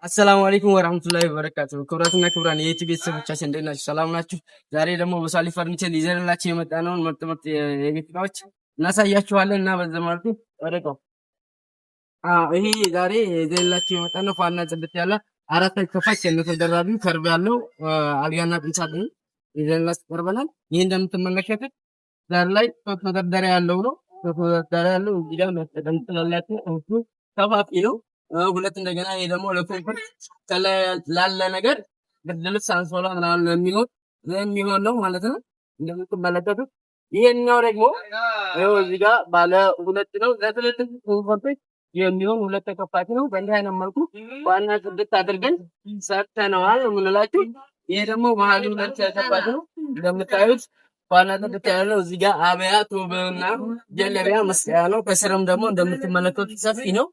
አሰላሙ አለይኩም ወራህመቱላሂ ወበረካቱ። ክቡራትና ክቡራን የዩቲዩብ ቤተሰቦቻችን እንዴት ናችሁ? ሰላም ናችሁ? ዛሬ ደግሞ በሳሊ ፈርኒቸር ይዘንላችሁ የመጣነውን ምርጥ ምርጥ የቤት እቃዎች እናሳያችኋለን እና በዛ መልኩ ወደቀው ይሄ ዛሬ ይዘንላችሁ የመጣነው ፏና ጽድት ያለ አራት ከፋች ተደራቢ curve ያለው አልጋና ቁም ሳጥን ይዘንላችሁ ቀርበናል። ይህ እንደምትመለከቱት ዳር ላይ ሶስት መደርደሪያ ያለው ነው። ሶስት መደርደሪያ ያለው እዚህ ጋር መጠቀም ትችላላችሁ። እሱ ሰፋፊ ነው። ሁለት እንደገና ይሄ ደግሞ ለ comfort ላለ ነገር ብርድ ልብስ፣ አንሶላ ምናምን ለሚሆን ነው ማለት ነው። እንደምትመለከቱት ይሄኛው ደግሞ ይኸው እዚህ ጋር ባለ ሁለት ነው። ለትልልቅ comfort ኦች የሚሆን ሁለት ተከፋች ነው። በእንዲህ አይነት መልኩ ዋና ጽድት አድርገን ሰርተነዋል የምንላችሁ። ይሄ ደግሞ መሀሉ ሁለት ተከፋች ነው እንደምታዩት ዋና ጽድት ያለ ነው። እዚህ ጋር አበያ ቶብና ጀለቢያ መስቀያ ነው። ከስርም ደግሞ እንደምትመለከቱት ሰፊ ነው።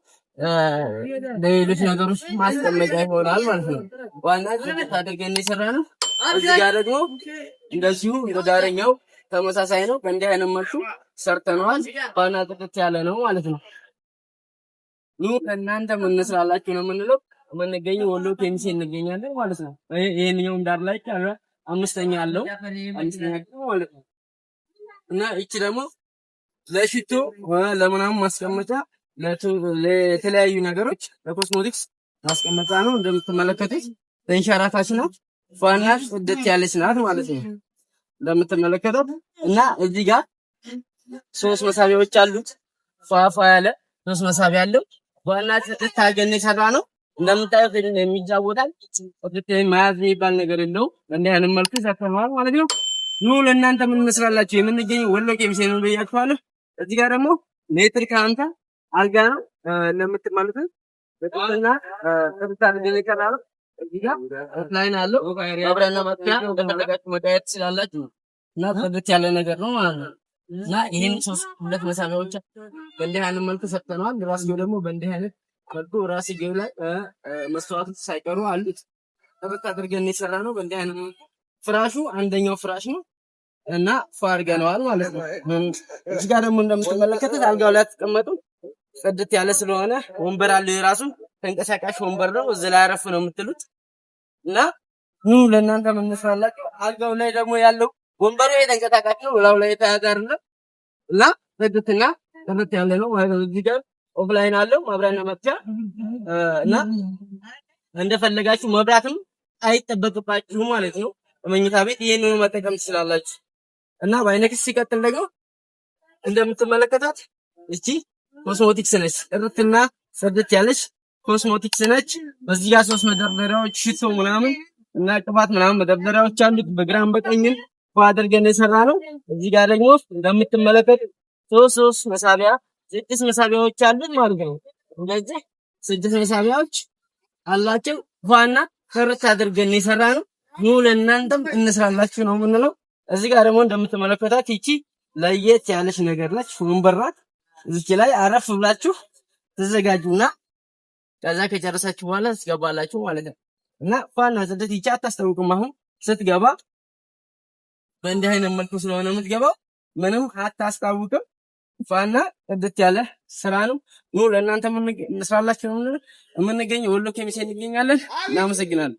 ለሌሎች ነገሮች ማስቀመጫ ይሆናል ማለት ነው። ዋና ጽድት አድርገን የሰራ ነው። እዚህ ጋር ደግሞ እንደዚሁ ዳረኛው ተመሳሳይ ነው። በእንዲህ አይነት መልኩ ሰርተነዋል። ዋና ጽድት ያለ ነው ማለት ነው። ኑ ከእናንተ እንስራላችሁ ነው የምንለው። የምንገኘው ወሎ ኬሚሴ እንገኛለን ማለት ነው። ይሄንኛውም ዳር ላይ አምስተኛ አለው አምስተኛ ማለት ነው። እና ይቺ ደግሞ ለሽቶ ለምናምን ማስቀመጫ ለተለያዩ ነገሮች ለኮስሞቲክስ ማስቀመጫ ነው። እንደምትመለከቱት ተንሸራታች ናት። ፏና ጽድት ያለች ናት ማለት ነው እንደምትመለከቱት። እና እዚህ ጋር ሶስት መሳቢያዎች አሉት። ፏፏ ያለ ሶስት መሳቢያ አለው። ዋና ጽድት አድርገን የሰራ ነው። እንደምታዩት የሚጫወታል ጽድት መያዝ የሚባል ነገር የለውም። እንዲህ አይነት መልኩ ሰርተነዋል ማለት ነው። ኑ ለእናንተ ምን እንስራላችሁ። የምንገኘው ወሎ ኬሚሴ ነው ብያችኋለሁ። እዚህ ጋር ደግሞ ሜትር ከ50 አልጋ ነው እንደምትመለከቱት በጥቅልና ጥርት አድርገን የሰራ ነው። እዚህ ጋር line አለው ማብሪያና ማጥፊያ እንደፈለጋችሁ መቀየር ትችላላችሁ። እና ጽድት ያለ ነገር ነው ማለት ነው። እና ይህን ሶስት ሁለት መሳቢያዎች በእንዲህ አይነት መልኩ ሰርተነዋል። ራስጌው ደግሞ በእንዲህ አይነት መልኩ ራስጌው ላይ መስተዋቶች ሳይቀሩ አሉት። ጥርት አድርገን የሰራ ነው። በእንዲህ አይነት መልኩ ፍራሹ አንደኛው ፍራሽ ነው እና ፏ አድርገነዋል ማለት ነው። እዚህ ጋር ደግሞ እንደምትመለከቱት አልጋው ላይ አትቀመጡ ጽድት ያለ ስለሆነ ወንበር አለው የራሱ ተንቀሳቃሽ ወንበር ነው። እዚህ ላይ አረፍ ነው የምትሉት እና ኑ ለእናንተ የምንሰራላችሁ። አልጋው ላይ ደግሞ ያለው ወንበሩ የተንቀሳቃሽ ነው፣ እላዩ ላይ የተያዘ አይደለም እና ጽድትና ጥርት ያለ ነው ማለት ነው። እዚህ ጋር offline አለው ማብሪያና ማጥፊያ እና እንደፈለጋችሁ መብራትም አይጠበቅባችሁ ማለት ነው። በመኝታ ቤት ይሄንን መጠቀም ትችላላችሁ። እና ባይነክስ ሲቀጥል ደግሞ እንደምትመለከታት እቺ ኮስሞቲክስ ነች። ጥርትና ጽድት ያለች ኮስሞቲክስ ነች። በዚህ ጋር ሶስት መደርደሪያዎች ሽቶ ምናምን እና ቅባት ምናምን መደርደሪያዎች አሉት። በግራም በቀኝም አድርገን የሰራ ነው። እዚህ ጋር ደግሞ እንደምትመለከት ሶስት ሶስት መሳቢያ ስድስት መሳቢያዎች አሉት ማለት ነው። እንደዚህ ስድስት መሳቢያዎች አላቸው። ዋና ጥርት አድርገን የሰራ ነው። ኑ ለእናንተም እንስራላችሁ ነው የምንለው። እዚህ ጋር ደግሞ እንደምትመለከታት ይቺ ለየት ያለች ነገር ነች፣ ወንበር ናት። እዚች ላይ አረፍ ብላችሁ ተዘጋጁና ከዛ ከጨረሳችሁ በኋላ ትገባላችሁ ማለት ነው። እና ፏና ጽድት ይቺ አታስታውቅም። አሁን ስትገባ በእንዲህ አይነት መልኩ ስለሆነ የምትገባው ምንም አታስታውቅም። ፏና ጽድት ያለ ስራ ነው። ኑ ለእናንተ እንስራላችሁ ነው የምንገኘው። ወሎ ኬሚሴ እንገኛለን። እናመሰግናለን።